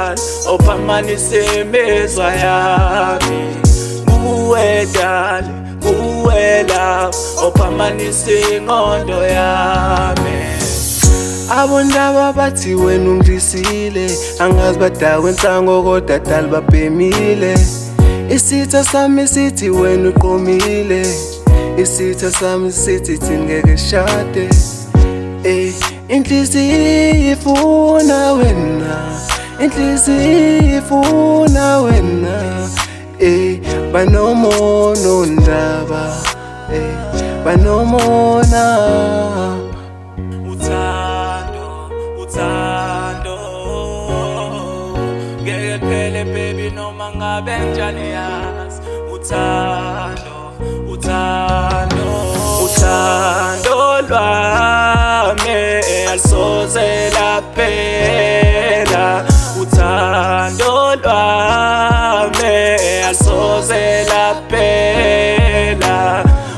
Dali, ophamanisa imizwa yami. Kuwe dali, kuwe love, ophamanisa ingqondo yami. Abondaba bathi wena ungidlisile, angazi badakwe insango kodwa dali babhemile. Isitha sami sithi wena uqomile, isitha sami sithi thina ngeke sishade. Inhliziyo ifuna wena, inhliziyo ifuna wena. Banomona ondaba, banomona. Uthando, uthando ngeke liphele baby, noma ngabe njani, yazi. Uthando, uthando, uthando lwami alisoze laphela. Uthando lwami alisoze laphela.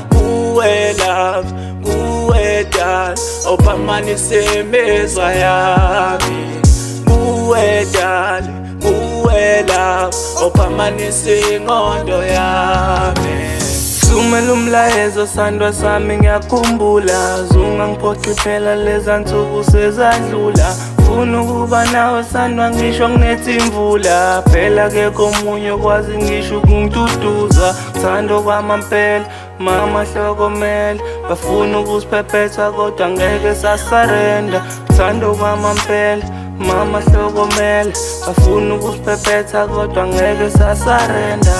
Kuwe love, kuwe dali, ophamanisa imizwa yami. Kuwe dali, kuwe love, ophamanisa ingqondo yami. Thumela umlayezo, sandwa sami, ngiyakhumbula. Zungangiphoxi phela, leza nsuku sezadlula. Funa ukuba nawe sandwa, ngisho nginethi imvula. Phela kekho omunye okwazi ngisho ukungiduduza. Thando kwamampela, mama hlokomela. Bafuna ukusiphephetha kodwa ngeke sasarenda. Thando kwamampela, mama hlokomela. Bafuna ukusiphephetha kodwa ngeke sasarenda.